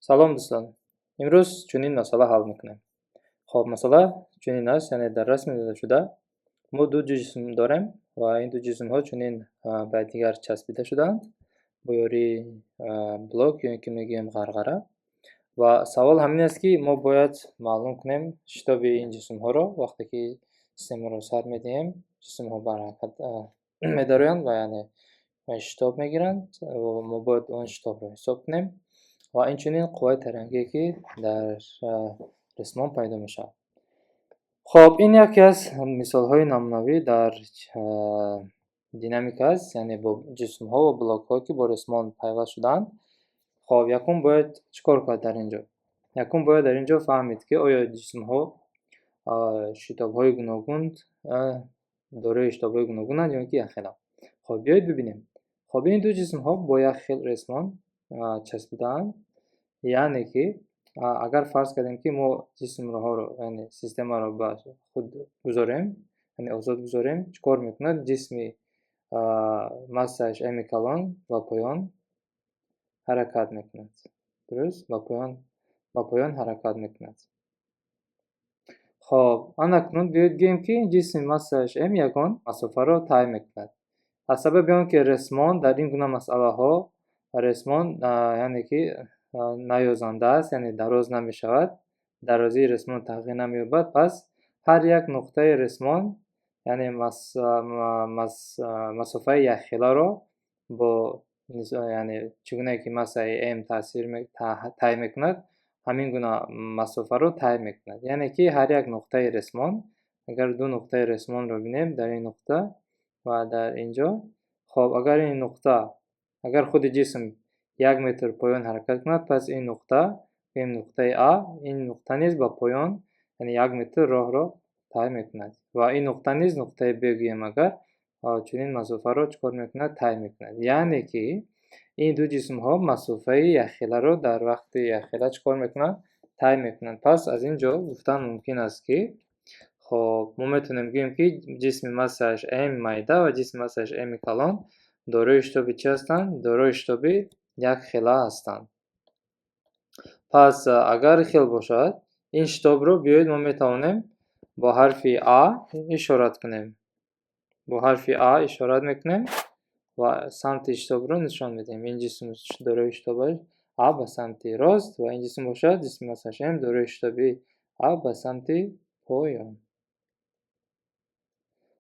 Салом, дӯстон! Имрӯз чунин масъала ҳал мекунем. Хоб, масъала чунин аст, яъне дар расми додашуда мо ду ҷисм дорем ва ин ду ҷисмҳо чунин ба якдигар часпида шудаанд бо ёрии блок ё ин ки мегӯем ғарғара. Ва савол ҳамин аст, ки мо бояд маълум кунем шитоби ин ҷисмҳоро. Вақте ки системаро сар медиҳем, ҷисмҳо ба ҳаракат медароянд ва яъне шитоб мегиранд. Мо бояд он шитобро ҳисоб кунем ва инчунин қувваи тарангие, ки дар ресмон пайдо мешавад. Хоб, ин яке аз мисолҳои намунавӣ дар динамика аст, яъне бо ҷисмҳо ва блокҳое, ки бо ресмон пайваст шудаанд. Хоб, якум бояд чӣ кор кард дар ин ҷо? Якум бояд дар ин ҷо фаҳмид, ки оё ҷисмҳо шитобҳои гуногун дорои шитобҳои гуногунанд ё ин ки якхеланд. Хоб, биёед бибинем. Хоб, ин ду ҷисмҳо бо як хел ресмон часпидаанд, яъне ки агар фарз кардем, ки мо ҷисмҳоро, яъне системаро ба худ гузорем, яъне озод гузорем, чӣ кор мекунад? Ҷисми массааш м калон ба поён ҳаракат мекунад, дуруст, ба поён ҳаракат мекунад. Хоб, анакнун биёед гӯем, ки ҷисми массааш м ягон масофаро тай мекунад. Аз сабаби он ки ресмон дар ин гуна масъалаҳо ресмон яъне ки наёзанда аст, яъне дароз намешавад, дарозии ресмон тағйир намеёбад, пас ҳар як нуқтаи ресмон яъне масофаи якхеларо бо, яъне чӣ гунае ки массаи м таъсир тай мекунад, ҳамин гуна масофаро тай мекунад. Яъне ки ҳар як нуқтаи ресмон, агар ду нуқтаи ресмонро бинем, дар ин нуқта ва дар ин ҷо, хоб, агар ин нуқта, агар худи ҷисм 1 метр поён ҳаракат кунад, пас ин нуқта, ин нуқтаи а, ин нуқта низ ба поён, яъне 1 метр роҳро тай мекунад. Ва ин нуқта низ, нуқтаи б гӯем агар, чунин масофаро чӣ кор мекунад? Тай мекунад. Яъне ки ин ду ҷисмҳо масофаи якхеларо дар вақти якхела чӣ кор мекунанд? Тай мекунанд. Пас аз ин ҷо гуфтан мумкин аст, ки хоб, мо метавонем гӯем, ки ҷисми массааш м майда ва ҷисми массааш м калон дорои шитоби чӣ ҳастанд? Дорои шитоби якхела ҳастанд. Пас агар хел бошад, ин шитобро биёед мо метавонем бо ҳарфи а ишорат кунем. Бо ҳарфи а ишорат мекунем ва самти шитобро нишон медиҳем. Ин ҷисм дорои шитобаш а ба самти рост ва ин ҷисм бошад, ҷисми массааш м, дорои шитоби а ба самти поён.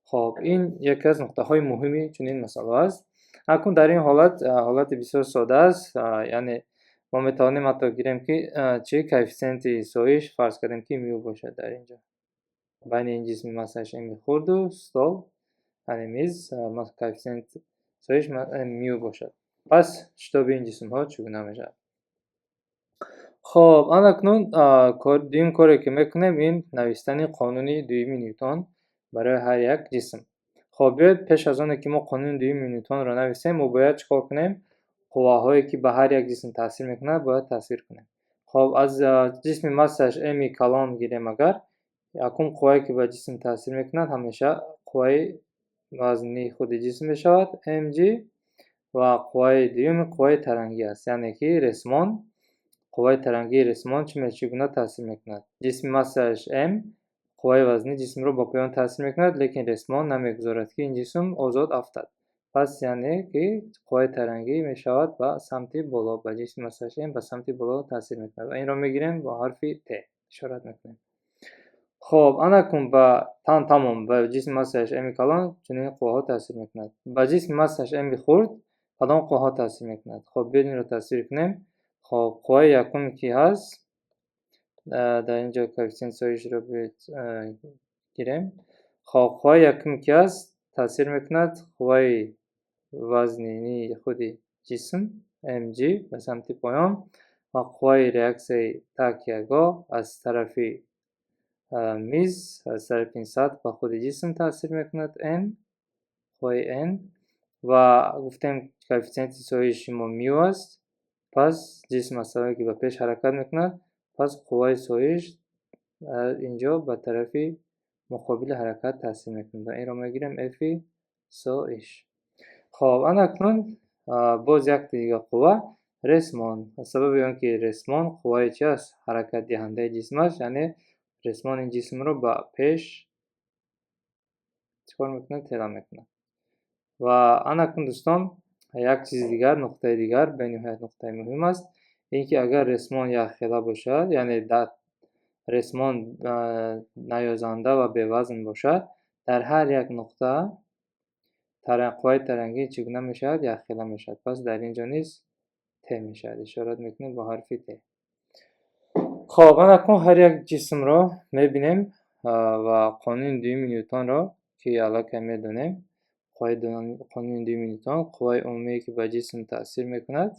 Хоб, ин яке аз нуқтаҳои муҳими чунин масъала аст. Акнун дар ин ҳолат, ҳолати бисёр сода аст, яъне мо метавонем ҳатто гирем, ки чӣ коэффисиенти соиш фарз кардем, ки мю бошад дар ин ҷо байни ин ҷисми массааш м хурду стол, яъне миз, коэффисиент соиш мю бошад, пас шитоби ин ҷисмҳо чӣ гуна мешавад? Хоб, анакнун дуюм коре, ки мекунем, ин навиштани қонуни дуюми Нютон барои ҳар як ҷисм. Хоб, биёед, пеш аз оне ки мо қонуни дуюми Нютонро нависем, мо бояд чӣ кор кунем? Қувваҳое, ки ба ҳар як ҷисм таъсир мекунад, бояд тасвир кунем. Хоб, аз ҷисми массааш м калон гирем агар, якум қуввае, ки ба ҷисм таъсир мекунад, ҳамеша қувваи вазнии худи ҷисм мешавад, mg, ва қувваи дуюми қувваи тарангӣ аст, яъне ки ресмон, қувваи тарангии ресмон чӣ гуна таъсир мекунад? Ҷисми массааш м қувваи вазнии ҷисмро ба поён таъсир мекунад, лекин ресмон намегузорад, ки ин ҷисм озод афтад. Пас яъне ки қувваи тарангӣ мешавад ба самти боло, ба ҷисми массааш м ба самти боло таъсир мекунад ва инро мегирем, бо ҳарфи т ишорат мекунем. Хоб, анакун ба тамом, ба ҷисми массааш м калон чунин қувваҳо таъсир мекунад. Ба ҷисми массааш м хурд кадом қувваҳо таъсир мекунад? Хоб, биёед, инро тасвир кунем. Хоб, қувваи якуме, ки ҳаст дар ин ҷо, коэффисиенти соишро биёед гирем. Хоб, қувваи якуме, ки ҳаст, таъсир мекунад қувваи вазнинии худи ҷисм mg ба самти поён ва қувваи реаксияи такягоҳ аз тарафи миз, аз тарафи ин сатҳ ба худи ҷисм таъсир мекунад n, қувваи n. Ва гуфтем, коэффисиенти соиши мо мю аст. Пас ҷисм аз сабабе ки ба пеш ҳаракат мекунад, пас қувваи соиш инҷо ба тарафи муқобили ҳаракат таъсир мекунад ва инро мегирем f соиш. Хоб, анакнун боз як дига қувва Ресмон. Аз сабаби он ки ресмон қувваи чи аст? Ҳаракатдиҳандаи ҷисм аст, яъне ресмон ин ҷисмро ба пеш чӣ кор мекунад? Тела мекунад. Ва анакун, дӯстон, як чизи дигар, нуқтаи дигар, бениҳоят нуқтаи муҳим аст, ин ки агар ресмон якхела бошад, яъне ресмон наёзанда ва бевазн бошад, дар ҳар як нуқта қувваи тарангӣ чӣ гуна мешавад? Якхела мешавад. Пас дар ин ҷо низ Т мешавад, ишорат мекунем бо ҳарфи Т. Хоб, анакун ҳар як ҷисмро мебинем ва қонуни дуюми Нютонро, ки аллакай медонем, қонуни дуюми Нютон: қувваи умумие, ки ба ҷисм таъсир мекунад,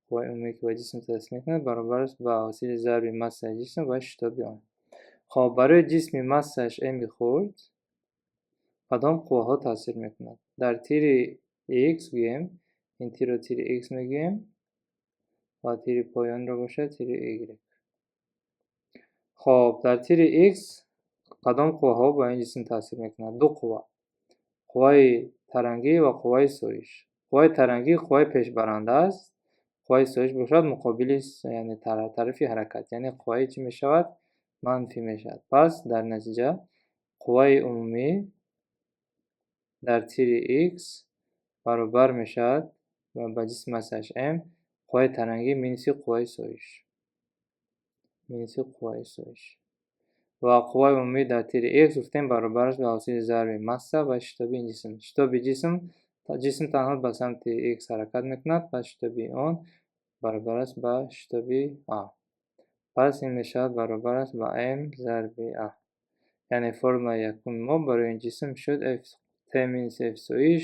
қувваи умумие, ки ба ҷисм таъсир мекунад, баробар аст ба ҳосили зарби массаи ҷисм ва шитоби он. Хоб, барои ҷисми массааш м хурд кадом қувваҳо таъсир мекунад? Дар тири x гӯем, ин тирро тири x мегӯем ва тири поёнро бошад тири y. Хоб, дар тири x кадом қувваҳо ба ин ҷисм таъсир мекунад? Ду қувва: қувваи тарангӣ ва қувваи соиш. Қувваи тарангӣ қувваи пешбаранда аст, қувваи соиш бошад муқобили, яъне тарафи ҳаракат, яъне қувваи чӣ мешавад? Манфӣ мешавад. Пас дар натиҷа қувваи умумӣ дар тири x баробар мешавад ба ҷисми массааш м қувваи тарангӣ минуси қувваи соиш, минуси қувваи соиш. Ва қувваи умумӣ дар тири x, гуфтем, баробар аст ба ҳосили зарби масса ва шитоби ин ҷисм. Шитоби ҷисм, ҷисм танҳо ба самти x ҳаракат мекунад, пас шитоби он баробар аст ба шитоби а. Пас ин мешавад баробар аст ба м зарби а. Яъне формулаи якуми мо барои ин ҷисм шуд т минус ф соиш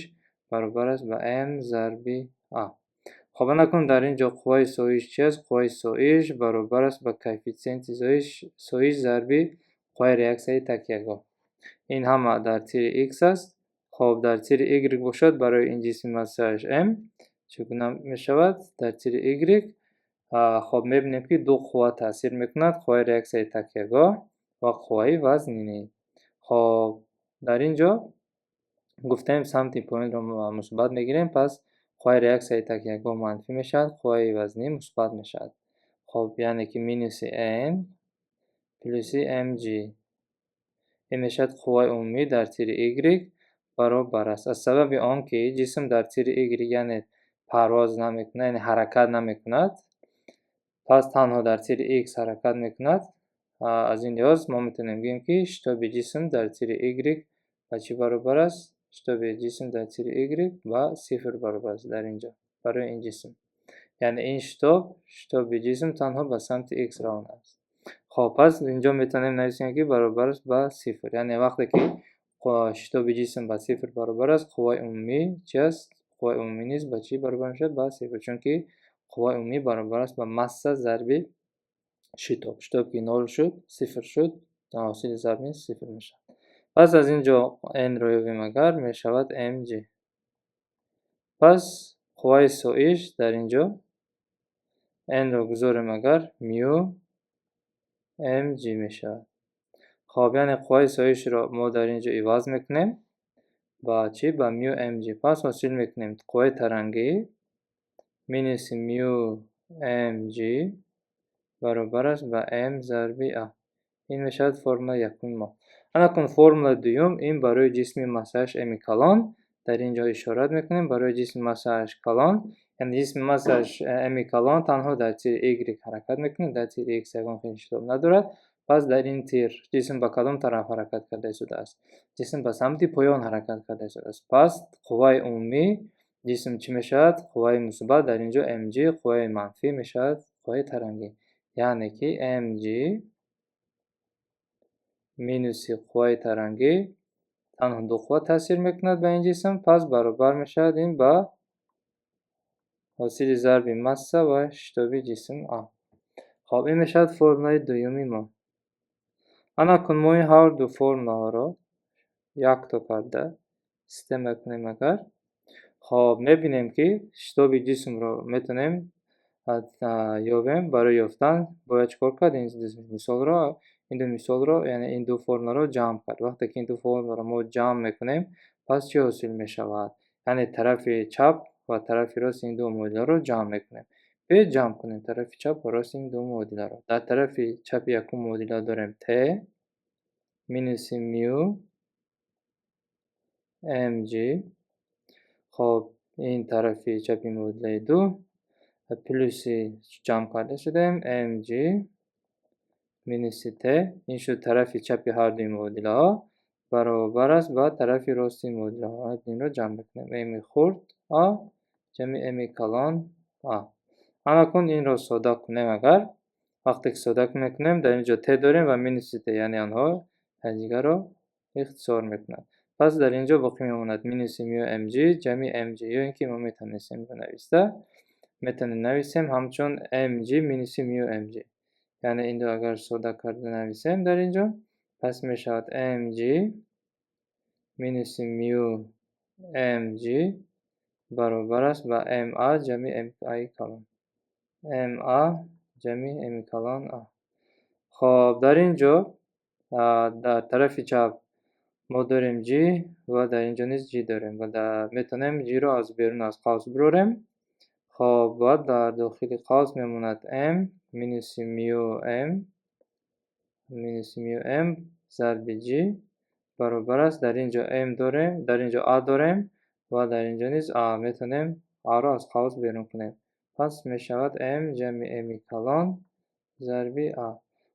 баробар аст ба м зарби а. Хоб, анакун дар ин ҷо қувваи соиш чи аст? Қувваи соиш баробар аст ба коэффитсиенти соиш зарби қувваи реаксияи такягоҳ. Ин ҳама дар тири x аст. Хоб, дар тири y бошад, барои ин ҷисми массааш м чӣ гуна мешавад дар тири y? Хоб, мебинем, ки ду қувва таъсир мекунад: қувваи реаксияи такягоҳ ва қувваи вазнинӣ. Хоб, дар ин ҷо гуфтем, самти поёнро мусбат мегирем, пас қувваи реаксияи такягоҳ манфӣ мешавад, қувваи вазнӣ мусбат мешавад. Хоб, яъне ки минуси n плюси mg, ин мешавад қувваи умумӣ дар тири y баробар аст. Аз сабаби он ки ҷисм дар тири y, яъне парвоз намекунад, яъне ҳаракат намекунад, пас танҳо дар тири x ҳаракат мекунад. Аз ин лиҳоз мо метавонем гӯем, ки шитоби ҷисм дар тири y ба чӣ баробар аст? Шитоби ҷисм дар тири y ба сифр баробар аст дар ин ҷо барои ин ҷисм. Яъне ин шитоб, шитоби ҷисм танҳо ба самти x равона аст. Хоб, пас инҷо метавонем нависем, ки баробар аст ба сифр. Яъне вақте ки шитоби ҷисм ба сифр баробар аст, қувваи умумӣ чи аст? Қувваи умумӣ низ ба чӣ баробар мешавад? Ба сифр, чунки қувваи умумӣ баробар аст ба масса зарби шитоб. Шитоб ки нол шуд, сифр шуд, ҳосили зарб низ сифр мешавад. Пас аз ин ҷо n-ро ёбем агар, мешавад mg. Пас қувваи соиш дар ин ҷо n-ро гузорем агар, мю mg мешавад. Хоб, яъне қувваи соишро мо дар ин ҷо иваз мекунем ба чӣ? Ба мю mg. Пас ҳосил мекунем қувваи тарангӣ минуси мю mg баробар аст ба м зарби а. Ин мешавад формулаи якуми мо. Анакун формулаи дуюм, ин барои ҷисми массааш м калон. Дар ин ҷо ишорат мекунем барои ҷисми массааш калон, яъне ҷисми массааш м калон танҳо дар тири y ҳаракат мекунад, дар тири x ягон хел шитоб надорад. Пас дар ин тир ҷисм ба кадом тараф ҳаракат карда истодааст? Ҷисм ба самти поён ҳаракат карда истодааст. Пас қувваи умумӣ ҷисм чӣ мешавад? Қувваи мусбат дар ин ҷо mg, қувваи манфӣ мешавад қувваи тарангӣ, яъне ки mg минуси қувваи тарангӣ, танҳо ду қувва таъсир мекунад ба ин ҷисм, пас баробар мешавад ин ба ҳосили зарби масса ва шитоби ҷисм а. Хоб, ин мешавад формулаи дуюми мо. Анакун мо ин ҳар ду формулаҳоро якто карда система кунем агар, хоб, мебинем, ки шитоби ҷисмро метавонем ёбем. Барои ёфтан бояд чӣ кор кард? Ин ду мисолро, яъне ин ду формуларо ҷамъ кард. Вақте ки ин ду формуларо мо ҷамъ мекунем, пас чӣ ҳосил мешавад? Яъне тарафи чап ва тарафи рости ин ду муодиларо ҷамъ мекунем. Биёед, ҷамъ кунем тарафи чап ва рости ин ду муодиларо. Дар тарафи чапи якум муодила дорем t минуси мю mg. Хоб, ин тарафи чапи муодилаи ду плюси ҷамъ карда шудаем mg минуси t, ин шуд тарафи чапи ҳардуи муодилаҳо, баробар аст ба тарафи рости муодилаҳо. Инро ҷамъ мекунем: м хурд а ҷамъи м калон а. Анакун инро содда кунем агар, вақте ки содда мекунем, дар ин ҷо t дорем ва минуси t, яъне онҳо якдигарро ихтисор мекунанд. Пас дар ин ҷо боқӣ мемонад минуси мю mg ҷамъи mg, ё ин ки мо метавонистем инро нависта, метавонем нависем ҳамчун mg минуси мю mg. Яъне инро агар содда карда нависем дар ин ҷо, пас мешавад mg минуси мю mg баробар аст ба ma ҷамъи ma калон, ma ҷамъи m калон а. Хоб, дар ин ҷо дар тарафи чап мо дорем g ва дар ин ҷо низ g дорем ва метавонем g-ро аз берун аз қавс бирорем. Хоб, баъд дар дохили қавс мемонад m минуси мю m, минуси мю m зарби g баробар аст, дар ин ҷо m дорем, дар ин ҷо a дорем ва дар ин ҷо низ a, метавонем a-ро аз қавс берун кунем. Пас мешавад m ҷамъи m калон зарби a.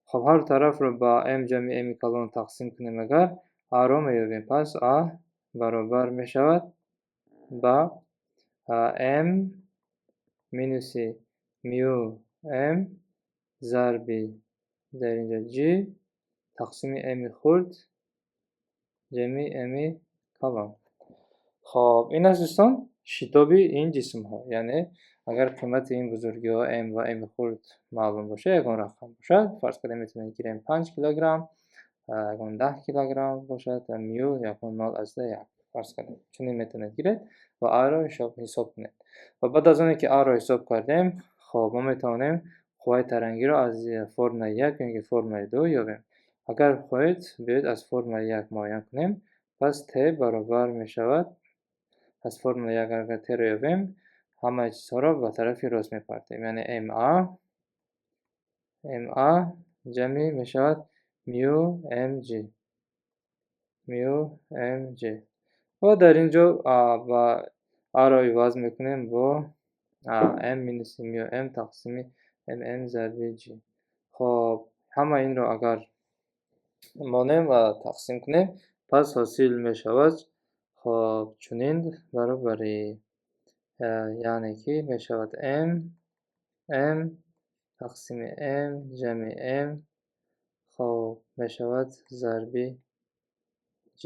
Хоб, ҳар тарафро ба m ҷамъи m калон тақсим кунем агар, a-ро меёбем. Пас a баробар мешавад ба m минуси мю m зарби дар ин ҷо g тақсими m хурд ҷамъи m калон. Хоб, ин аст, дӯстон, шитоби ин ҷисмҳо. Яъне агар қимати ин бузургиҳо m ва m хурд маълум бошад, ягон рақам бошад, фарз кардем, метавонем гирем 5 килограмм, ягон 10 килограмм бошад, мю ягон 0,1, фарз кардем, чунин метавонед гиред ва а-ро ҳисоб кунед. Ва баъд аз оне ки а-ро ҳисоб кардем, хоб, мо метавонем қувваи тарангиро аз формулаи як ё ин ки формулаи ду ёбем. Агар хоҳед, биёед, аз формулаи як муайян кунем. Пас t баробар мешавад, аз формулаи як агар t-ро ёбем, ҳамаи чизҳоро ба тарафи рост мепартем, яъне ma ҷамъи мешавад мю mg, мю mg, ва дар ин ҷо ба а-ро иваз мекунем бо m минуси мю m тақсими mm зарби g. Хоб, ҳама инро агар монем ва тақсим кунем, пас ҳосил мешавад, хоб, чунин баробарӣ, яъне ки мешавад m m тақсими m ҷамъи m, хоб, мешавад зарби g.